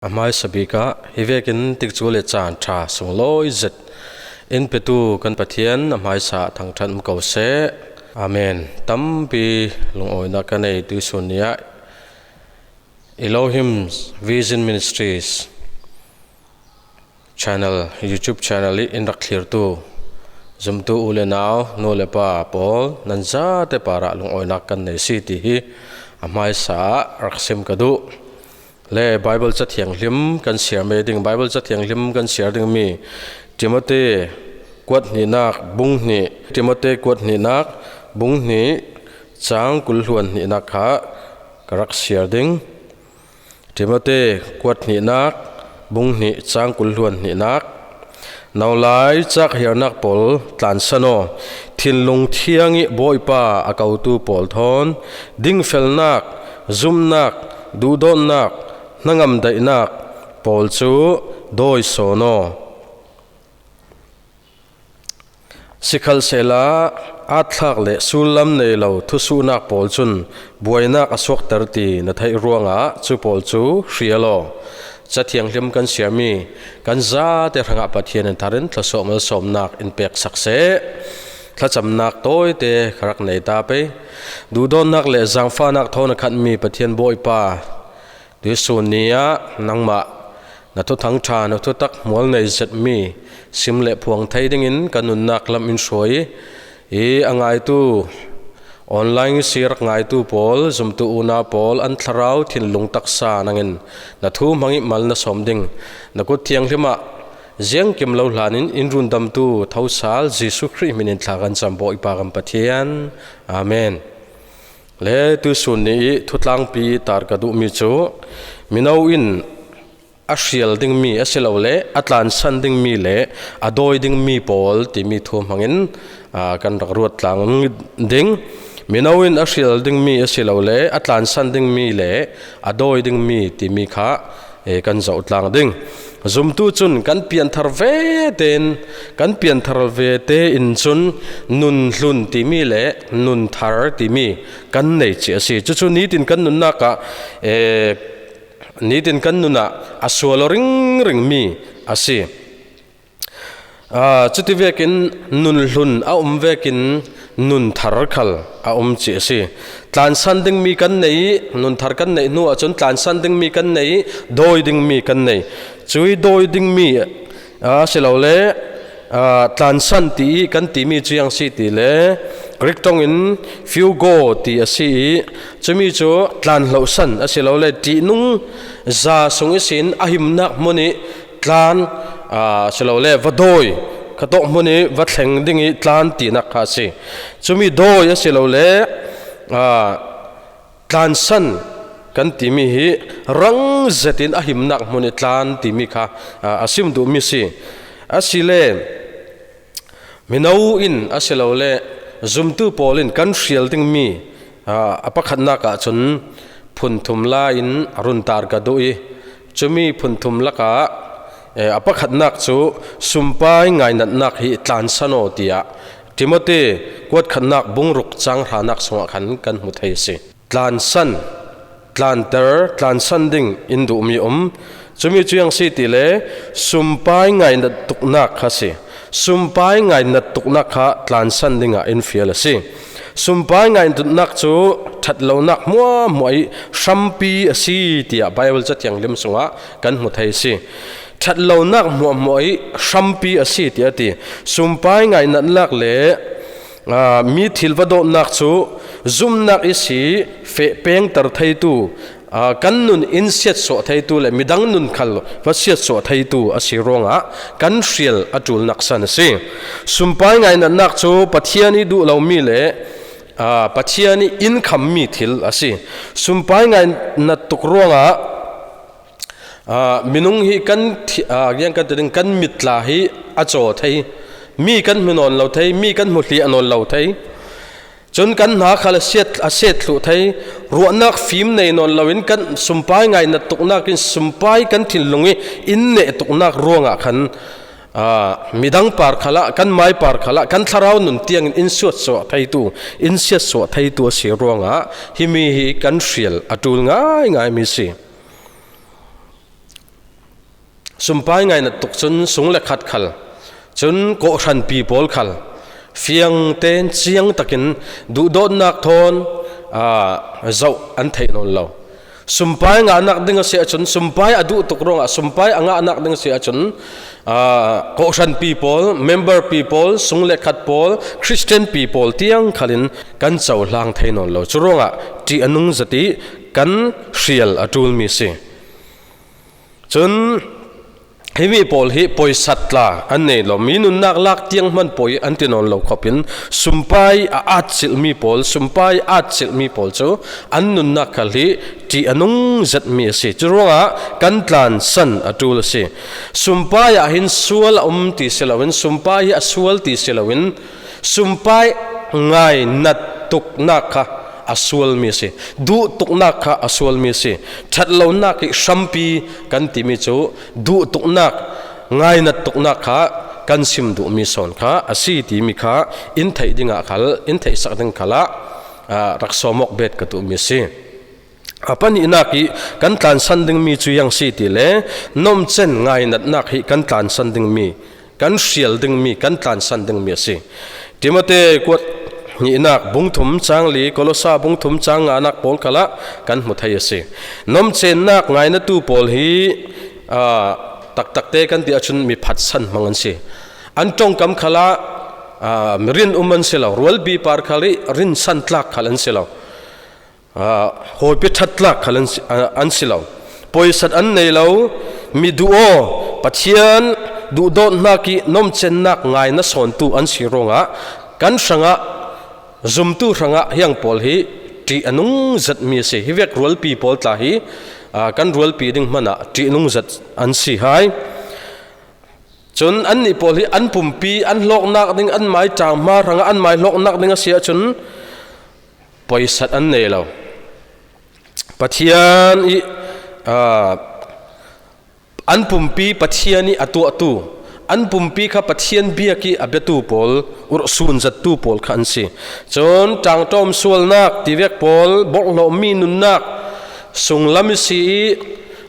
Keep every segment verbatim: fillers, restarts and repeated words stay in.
A hmaisa bikah hi vekin tikcu le caan ṭha sunglawi zet in petu kan Pathian a hmaisa thangṭhat um ko seh. Amen. Tampi lungawinak ka nei tuihsun ni ah Elohim Vision Ministries channel, YouTube channel ih in rak thlirtu zumtu u le nau, nu le pa pawl nan zate parah lungawinak kan nei si ti hi a hmaisa ah rak sim ka duh. Le Bible Ca Thianghlim kan siar mai ding, Bible Ca Thianghlim kan siar dingmi Timote kuat hnihnak bung hnih, Timote kuat hnihnak bung hnih cang kul hluan hnihnak kha ka rak siar ding. Timote kuat hnihnak bung hnih cang kul hluan hnihnak. Nolai cak hiarnak pawl tlansan aw, thinlung thiang ih Bawipa a kotu pawl thawn dingfelnak, zumnak, duhdawtnak, hnangam daihnak pawl cu dawi sawn aw. Sikhalsehla, atthlak le sullam nei lo thusuhnak pawl cun buainak a suakter ti na theih ruangah cu pawl cu hrial aw. Ca Thianghlim kan siarmi kan zate hrangah Pathian in thar in thluasuah malsawmnak in peksak seh. Thlacamnak tawite ka rak nei ta pei. Duhdawtnak le zaangfahnak thawn a khatmi Pathian Bawipa, tuihsun ni ah nangmah na thuthang ṭha, na thutak hmual nei zetmi sim le phuang thei dingin ka nunnak lam in hruai ih, a ngaitu online ihsi rak ngaitu pawl, zumtu unau pawl an thlarau thinlung taksa nangin na thu hmang ih mal na sawm ding, na kut thianghlim ah ziangkim lo hlanin in rundamtu thosal Jesuh Khrih hmin in thla kan cam Bawipa kan Pathian. Amen. Le tuihsun ni ih thutlangpi tar ka duhmi cu mino in a hrial dingmi asilole a tlansan dingmi le a dawi dingmi pawl timi thu hmangin, aa, kan rak ruat tlang ding. Mino in a hrial dingmi asilole a tlansan dingmi le a dawi dingmi timi kha, eh, kan zoh tlang ding. Zumtu cun kan pianthar ve tein, kan pianthar ve tein cun nun hlun timi le nun thar timi kan nei cih a si. Cucu nitin kan nunnak ah, eh, nitin kan nun ah a sual aw ringringmi a si. Aa, cuti vekin nun hlun a um vekin nun thar khal a um cih a si. Tlansan dingmi kan nei ih, nun thar kan neih hnu ahcun tlansan dingmi kan nei ih, dawi dingmi kan nei. Cuih dawi dingmi, aa, asilole, aa, tlansan ti ih kan timi cu ziang si ti le Greek ṭong in fugo ti a si ih, cumi cu tlanhlohsan asilole ṭihnung za sung ihsin a himnak hmun ih tlan, aa, asilole va dawi kha tawk hmun ih va thleng ding ih tlan tinak kha a si. Cumi dawi asilole, aa, tlansan kan timi hi rang zetin a himnak hmun ih tlan timi kha, aa, a sim duhmi si. Asile mino in asilole zumtu pawl in kan hrial dingmi, aa, a pakhatnak ahcun phunthum la in a run tar ka duh ih, cumi phunthum lakah, eh, a pakhatnak cu sumpai ngainatnak hi tlansan aw tiah Timote kuatkhatnak bungruk cang hranak sungah khan kan hmu thei a si. Tlansan, tlanter, tlansan ding in duhmi a um. Cumi cu ziang si ti le sumpai ngainat tuknak kha si. Sumpai ngainat tuknak kha tlansan dingah in fial a si. Sumpai ngainatnak cu ṭhatlonak hmuahhmuah ih hrampi a si, tiah Baibal Ca Thianghlim sungah kan hmu thei a si. Ṭhatlonak hmuahhmuah ih hrampi a si, tiah a ti. Sumpai ngainatnak le, aa, mi thil va dawtnak cu zumnak ihsi feh pengter theitu, aa, kan nun in siatsuah theitu le midang nun khal va siatsuah theitu a si ruangah kan hrial a ṭulnak san a si. Sumpai ngainatnak cu Pathian ih duh lomi le, aa, Pathian ih in khammi thil a si. Sumpai ngainat tuk ruangah, aa, minung hi kan thi-, aa, ziang kan ti ding, kan mit tla hi a caw thei, mi kan hmu nawn lo thei, mi kan hmu hliah nawn lo thei. Cun kan hna khal a siat, a set thluh thei, ruahnak fim nei nawn loin kan sumpai ngainat tuknak in sumpai kan thinlung ih in neh tuknak ruangah khan, aa, midang par khalah, kan mai par khalah, kan thlarau nun tiangin in siatsuah theitu, in siatsuah theitu a si ruangah himi hi kan hrial a ṭul ngaingaimi si. Sumpai ngainat tuk cun sung le khat khal, cun kawhhranpi pawl khal fiang tein ciang takin duhdawtnak thawn, aa, zoh an theih nawn lo. Sumpai ngahnak ding a si ahcun, sumpai a duh tuk ruangah sumpai a ngahnak ding a si ahcun, aa, kawhhranpi pawl, memberpi pawl, sung le khat pawl, Khristianpi pawl tiang khalin kan cohlang thei nawn lo. Curuangah ṭih a nung zet i kan hrial a ṭulmi si. Cun himi pawl hi poisat tla an nei lo, mi nunnak lak tiang hman poi an ti nawn lo khopin, sumpai a atcilhmi pawl, sumpai atcilhmi pawl cu an nunnak khal hi ṭih a nung zetmi a si. Curuangah kan tlansan a ṭul a si. Sumpai ah hin sual a um ti si loin, sumpai hi a sual ti si loin, sumpai ngainat tuknak kha a sualmi a si. Duh tuknak kha a sualmi a si. Ṭhat lonak hi hrampi kan timi cu duh tuknak, ngainat tuknak kha kan sim duhmi sawn kha a si timi kha in theih dingah khal, in theihsak ding khalah, aa, rak sawm awk bet ka duhmi a si. A pahnihnak i kan tlansan dingmi cu ziang si ti le, nomcen ngainatnak hi kan tlansan dingmi, kan hrial dingmi, kan tlansan dingmi a si. Timote kuat hnihnak bung thum cang li, Kolosa bung thum cang nganak pawl khalah kan hmu thei a si. Nomcennak ngainatu pawl hi, aa, taktakte kan ti ahcun mi phatsan hmang an si. An ṭongkam khalah, aa, mi rinum an si lo, rualpi par khal i rinsan tlak khal an si lo. Aa, hawipi ṭhattlak khal an si, aa, an si lo. Poisat an nei lo, mi duh aw, Pathian duhdawtnak i nomcennak ngai na sawntu an si ruangah kan hrangah, zumtu hrangah hiang pawl hi ṭih a nung zetmi a si. Hi vek rualpi pawl tla hi, aa, kan rualpi ding hmanah ṭih nung zet an si hai. Cun annih pawl hi an pumpi, an hlawknak ding, an mai ṭang hma hrangah an mai hlawknak ding a si ahcun poisat an nei lo. Pathian i, aa, an pumpi Pathian i a tuahtu, an pumpi kha Pathian biak i a biatu pawl urhsun zattu pawl kha an si. Cun ṭangṭawm sualnak tivek pawl bawrhhlawhmi nunnak sunglam i si i,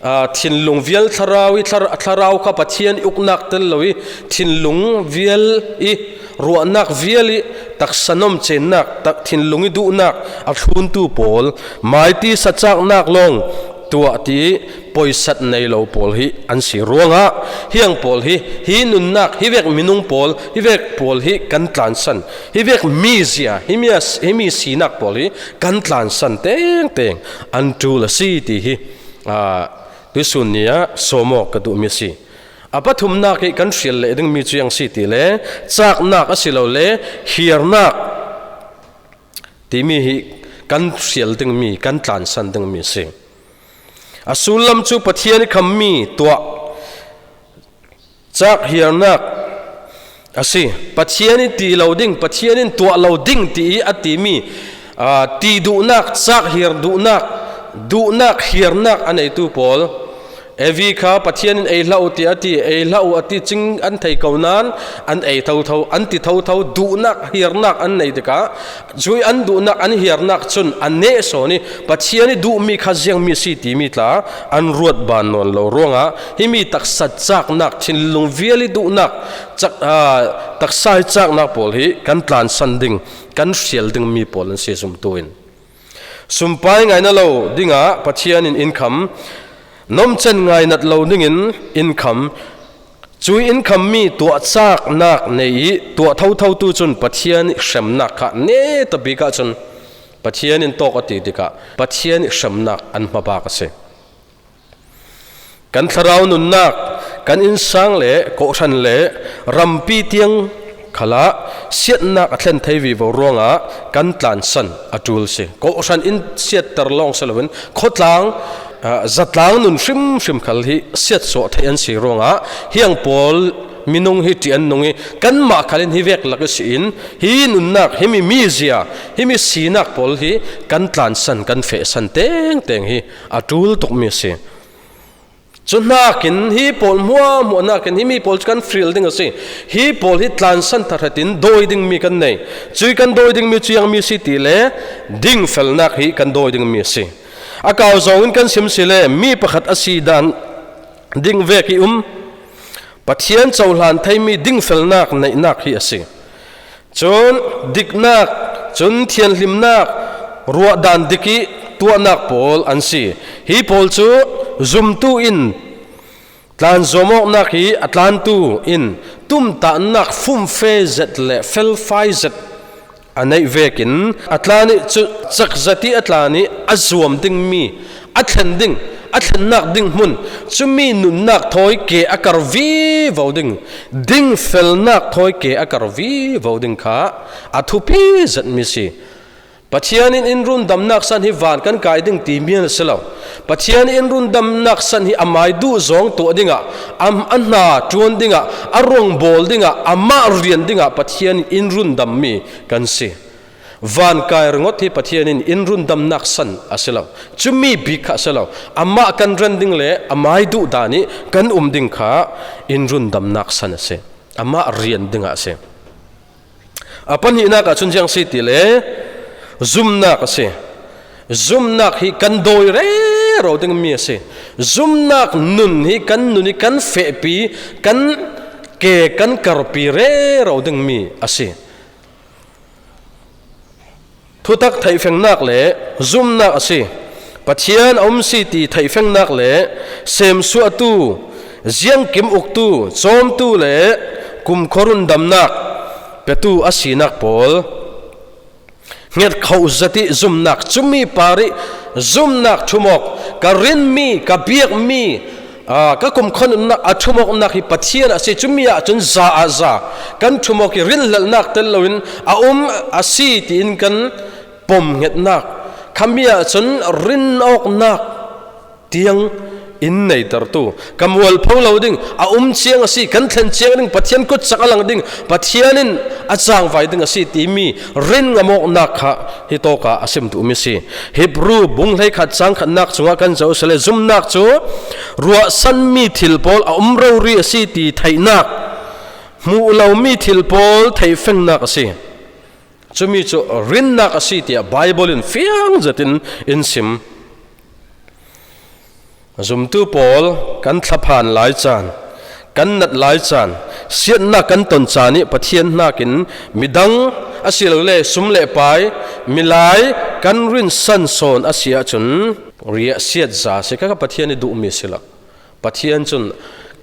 aa, thinlung vial thlarau i thlar-, thlarau kha Pathian i uknak tel lo i, thinlung vial i ruahnak vial i taksa nomcennak, tak-, thinlung i duhnak a thluntu pawl, maiti sacaknak lawng tuah ti i poisat nei lo pawl hi an si ruangah, hiang pawl hi, hi nunnak, hi vek minung pawl, hi vek pawl hi kan tlansan, hi vek mizia, hi mi a, hi mi sinak pawl hi kan tlansan tengteng an ṭul a si ti hi, aa, tuisun ni ah sawm awk ka duhmi a si. A pathumnak i kan hrial leh dingmi cu ziang si ti le, caknak a si lo le, hiarnak timi hi kan hrial dingmi, kan tlansan dingmi a si. A sullam cu Pathian i khammi tuah, cak hiarnak a si. Pathian i ti lo ding, Pathian in tuah lo ding ti i a timi, aa, ti duhnak, cak hiar duhnak, duhnak hiarnak a neitu pawl, Evi kha Pathian in ei hlah u ti a ti, ei hlah u a ti cing an thei ko nain an ei thotho, an ti thotho, duhnak hiarnak an nei tikah, cui an duhnak, an hiarnak cun a neh sawn i Pathian i duhmi kha ziangmi a si timi tla an ruat ban nawn lo ruangah, himi taksa caknak, thinlung vial i duhnak, cak-, aa, taksa i caknak pawl hi kan tlansan ding, kan hrial dingmi pawl an si zumtu in. Sumpai ngai na lo dingah Pathian in in kham, nomcen ngainat lo dingin in kham, cui in khammi tuahcaknak nei i tuah thothotu cun Pathian i hremnak kha neta bik ahcun Pathian in tawk a ti tikah Pathian i hremnak an hmabak a si. Kan thlarau nunnak, kan innsang le kawhhran le rampi tiang khalah siatnak a thlen thei vivo ruangah kan tlansan a ṭul si. Kawhhran in siatter lawng si loin khuatlang, aa, zatlang nun hrimhrim khal hi siatsuah theih an si ruangah hiang pawl minung hi ṭih an nung i, kanmah khal in hi vek lak ihsin hi nunnak, himi mizia, himi sinak pawl hi kan tlansan, kan fehsan tengteng hi a ṭul tukmi a si. Cu hnakin hi pawl hmuahhmuah hnakin himi pawl cu kan hrial ding a si. Hi pawl hi tlansan thahratin dawi dingmi kan nei. Cui kan dawi dingmi cu ziangmi si ti le dingfelnak hi kan dawi dingmi a si. A kau zongin kan sim si le mi pakhat a si dan ding vek i um. Pathian cohlan theimi dingfelnak neihnak hi a si. Cun diknak, cun thianhlimnak, ruahdan dik ih tuahnak pawl an si. Hi pawl cu zumtu in tlanzuam awknak ih a tlantu in tumtahnak fumfe zet le felfai zet a neih vekin a tlan ih cu cakzet ih a tlan ih a zuam dingmi a thlen ding, a thlennak ding hmun, cumi nunnak thawi ke a kar vivo ding, dingfelnak thawi ke a kar vivo ding kha a thupi zetmi si. Pathian in in rundamnak san hi van kan kai ding timi a si lo. Pathian in rundamnak san hi amai duh zawng tuah dingah, a, a hna ṭuan dingah, a ruang bawl dingah, amah rian dingah Pathian in in rundammi kan si. Van kai ringawt hi Pathian in in rundamnak san a si lo. Cumi bik kha a si lo. Amah kan ren ding le amai duh dan ih kan um ding kha in rundamnak san a si. Amah rian dingah a si. A pahnihnak ah cun ziang si ti le zumnak a si. Zumnak hi kan dawi rero dingmi a si. Zumnak nun hi kan nun ih kan fehpi, kan ke kan karpi rero dingmi a si. Thutak theihfengnak le zumnak a si. Pathian a um si ti theihfengnak le semsuahtu, ziangkim uktu, cawmtu le kumkhua rundamnak petu a sinak pawl hngetkhoh zet ih zumnak, cumi par ih zumnak ṭhumawk, ka rinmi, ka biakmi, aa, ka kumkhua nunnak a ṭhumawknak hi Pathian a si. Cumi ahcun za ah za kan ṭhumawk ih rinhlelhnak tel loin a um a si tiin kan pomhngetnak, khami ahcun rin awknak tiang in neitertu, ka mualpho lo ding, a um ciang a si, kan thlen ciang ding, Pathian kutcak a lang ding, Pathian in a cangvai ding a si timi rin ngam awknak kha hi tawkah a sim duhmi si. Hebru bung hleikhat cang khatnak cungah kan zoh sile zumnak cu ruahsanmi thil pawl a um rori a si ti theihnak, hmuh lomi thil pawl theihfengnak a si. Cumi cu rinnak a si tiah Baibal in fiang zetin in sim. Zumtu pawl kan thlaphan lai caan, kan nat lai caan, siatnak kan ton caan ih Pathian hnakin midang asilole sum le pai, milai kan rinsan sawn a si ahcun riahsiat za a si. Kha Pathian ih duhmi a si lo. Pathian cun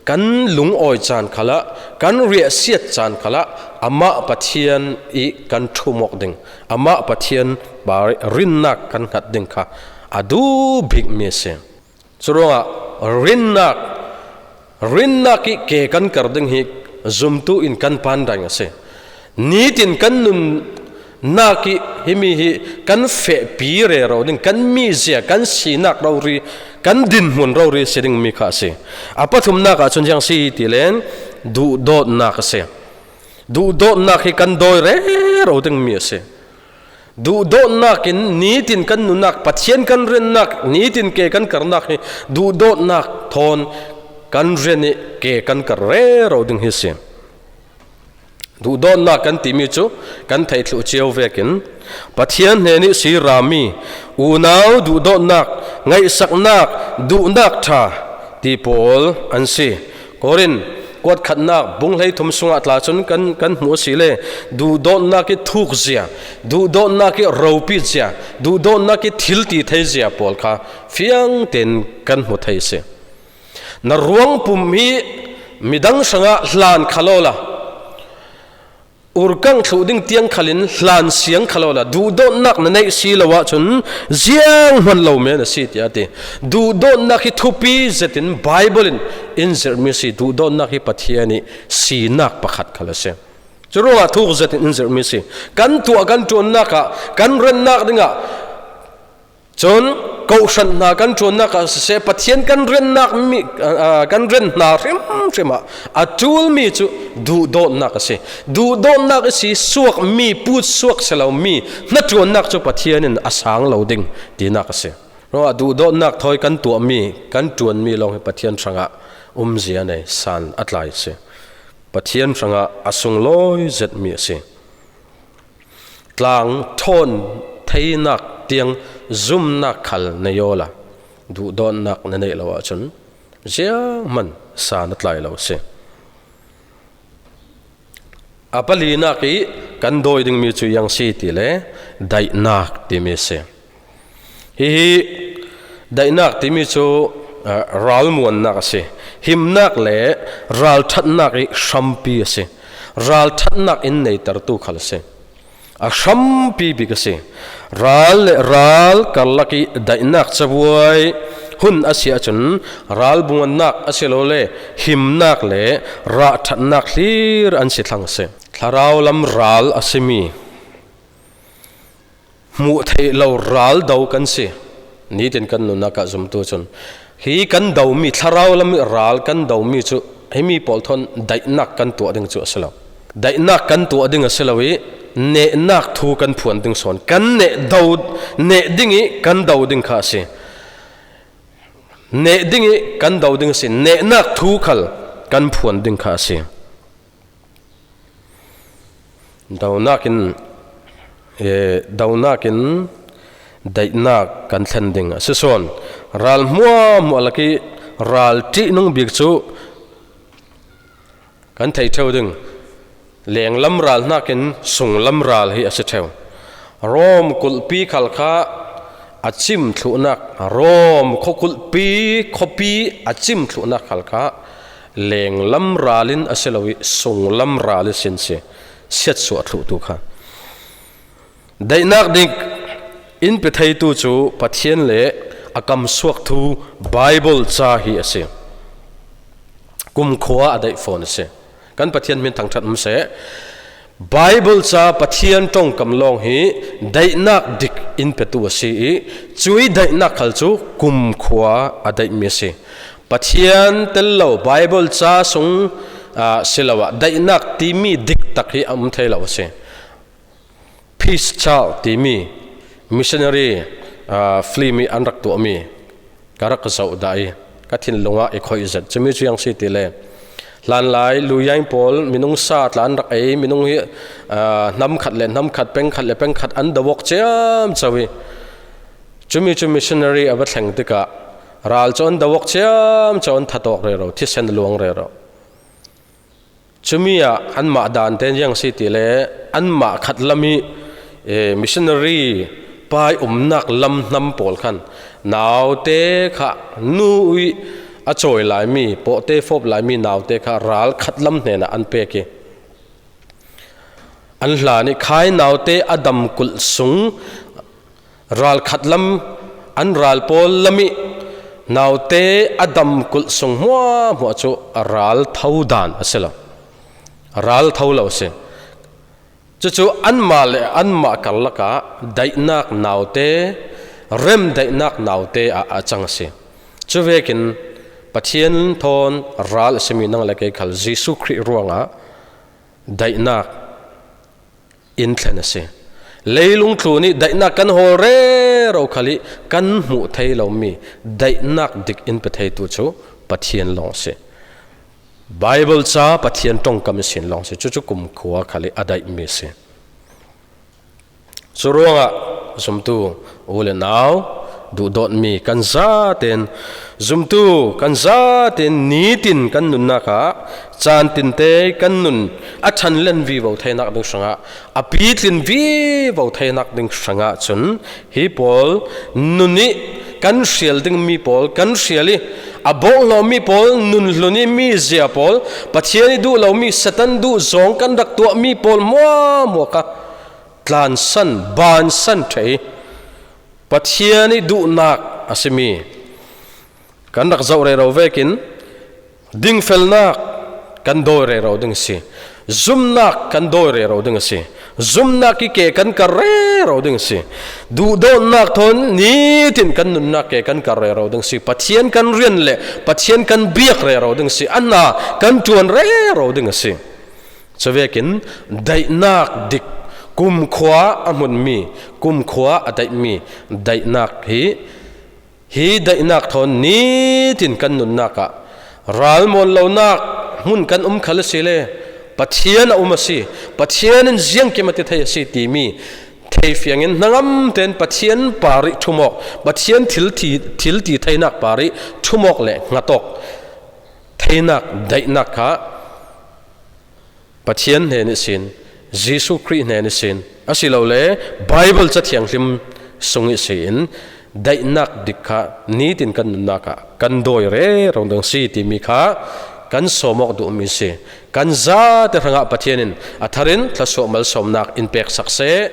kan lungawi caan khalah, kan riahsiat caan khalah amah Pathian ih kan ṭhumawk ding, amah Pathian par ih rinnak kan hngat ding kha a duh bikmi a si. Curuangah rinnak, rinnak ih ke kan kar ding hi zumtu in kan pandaing a si. Nitin kan nunnak ih himi hi kan fehpi rero ding, kan mizia, kan sinak rori, kan dinhmun rori si dingmi kha a si. A pathumnak ahcun ziang si ti len duhdawtnak a si. Duhdawtnak hi kan dawi rero dingmi a si. Duhdawtnak in nitin kan nunnak, Pathian kan riannak, nitin ke kan karnak hi duhdawtnak thawn kan rian ih ke kan kar rero ding hi a si. Duhdawtnak kan timi cu kan theih thluh cio vekin Pathian hnen ih si rami unau duhdawtnak, ngaihsaknak, duhnak ṭha ti pawl an si. Korin kuat khatnak bung hleithum sungah tla cun kan, kan hmuh a si le duhdawtnak ih thukzia, duhdawtnak ih ropit zia, duhdawtnak ih thil ti thei zia pawl kha fiang tein kan hmu thei a si. Na ruangpum hi midang hrangah hlan kha lawla, urkang thluh ding tiang khalin hlan siang kha lawla, duhdawtnak na neih si lo ahcun zianghman lo men a si, tiah a ti. Duhdawtnak hi thupi zetin Baibal in in zirhmi a si. Duhdawtnak hi Pathian ih sinak pakhat khal a si. Curuangah thuk zetin in zirhmi a si. Kan tuah kan ṭuannak ah, kan rennak dingah, cun kohhran hna kan ṭuannak ah siseh, Pathian kan rennak mi, aa, kan ren hna hrimhrim ah a ṭulmi cu duhdawtnak a si. Duhdawtnak ihsi suakmi, put suak si lomi hnaṭuannak cu Pathian in a sang lo ding tinak a si. Ruangah duhdawtnak thawi kan tuahmi, kan ṭuanmi lawng hi Pathian hrangah umzia nei, san a tlai a si. Pathian hrangah a sunglawi zetmi a si. Tlang ṭhawn theinak tiang zumnak khal na yawl a, duhdawtnak na neih lo ahcun zianghman sa na tlai lo a si. A palinak ih kan dawi dingmi cu ziang si ti le daihnak timi a si. Hihi daihnak timi cu, ah, ralmuannak a si. Himnak le ralṭhatnak ih hrampi a si. Ralṭhatnak in neitertu khal a si. A hrampi bik a si. Ral le ral karlak ih daihnak cabuai hun a si ahcun ralmuannak asilole himnak le ralṭhatnak hlir an si thlang a si. Thlarau lam ral a simi hmuh theih lo ral do kan si. Nitin kan nunnak ah zumtu cun hi kan domi, thlarau lam ih ral kan domi cu himi pawl thawn daihnak kan tuah ding cu a si lo. Daihnak kan tuah ding a si lo ih nehnak thu kan phuan ding sawn. Kan neh do, neh ding ih kan do ding kha a si. Neh ding ih kan do ding a si. Nehnak thu khal kan phuan ding kha a si. Donak in, eh, donak in daihnak kan thlen ding a si sawn. Ral hmuahhmuah lak ih ral ṭihnung bik cu kan theih ṭheu ding. Lenglam ral hnakin sunglam ral hi a si ṭheu. Rom kulhpi khal kha a cim thluhnak, Rom khuakulhpi, khuapi a cim thluhnak khal kha lenglam ral in a si lo ih sunglam ral ihsin si, siatsuah thluhtu kha. Daihnak dik in pe theitu cu Pathian le a kamsuak thu Baibal ca hi a si. Kumkhua a daih fawn a si. Kan Pathian hmin thangṭhat um seh. Baibal ca Pathian ṭongkam lawng hi daihnak dik in petu a si ih, cuih daihnak khal cu kumkhua a daihmi a si. Pathian tel lo Baibal ca sung, ah, si lo ah daihnak timi diktak hi a um thei lo a si. Peace Child timi missionary, ah, film ih an rak tuahmi ka rak zoh dah ih ka thinlung ah i khoih zet. Cumi cu ziang si ti le hlanlai Luyaing pawl minung sa tla an rak ei, minung hi, ah, hnam khat le hnam khat, peng khat le peng khat an do awk ciamco ih cumi cu missionary a va thleng tikah ral cu an do awk ciamco, an that awk rero, thisen luang rero. Cumi ah anmah dan tein ziang si ti le anmah khat lam ih, eh, missionary pa ih umnak lam hnam pawl khan naute kha nu ih a cawi laimi, pawhte fawp laimi naute kha ral khat lam hnenah an pek ih an hlan ih khai naute a dam kulh sung ral khat lam, an ral pawl lam ih naute a dam kulh sung hmuahhmuah cu a ral tho dan a si lo. A ral tho lo a si. Cucu anmah le anmah karlak ah daihnak naute, rem daihnak naute ah a cang a si. Cuvekin Pathian thawn ral a simi nang le kei khal Jesuh Khrih ruangah daihnak in thlen a si. Leilung tlu nih daihnak kan hawl rero khal ih kan hmuh thei lomi daihnak dik in pe theitu cu Pathian lawng a si. Baibal ca Pathian ṭongkam ihsin lawng a si. Cucu kumkhua khal ih a daihmi a si. Curuangah zumtu u le nau, duhdawtmi kan zaten, zumtu kan zaten nitin kan nunnak ah caan tinte kan nun a ṭhanlen vivo theinak ding hrangah, a pitlin vivo theinak ding hrangah cun hi pawl nun ih kan hrial dingmi pawl kan hrial ih, a bawnghlawhmi pawl, nun hlun ih mizia pawl, Pathian ih duh lomi Satan duh zawng kan rak tuahmi pawl hmuahhmuah kha tlansan, bansan ṭheh ih Pathian ih duhnak a simi kan rak zoh rero vekin dingfelnak kan dawi rero ding a si. Zumnak kan dawi rero ding a si. Zumnak ih ke kan kar rero ding a si. Duhdawtnak thawn nitin kan nunnak ke kan kar rero ding a si. Pathian kan rian le Pathian kan biak rero ding a si. A hna kan ṭuan rero ding a si. Cuvekin daihnak dik, kumkhua a hmunmi, kumkhua a daihmi daihnak hi, hi daihnak thawn nitin kan nunnak ah ralmawn lonak hmun kan um khal asile Pathian a um a si, Pathian in ziangkim a ti thei a si timi theifiangin hnangam tein Pathian parih ṭhumawk, Pathian thil ti, thil ti theinak parih ṭhumawk le hngatawk theinak daihnak kha Pathian hnen ihsin, Jesuh Khrih hnen ihsin, asilole Bible Ca Thianghlim sung ihsin, daihnak dik kha nitin kan nunnak ah kan dawi rero ding si timi kha kan sawm awk duhmi si. Kan zate hrangah Pathian in a tharin thlasuah malsawmnak in peksak seh.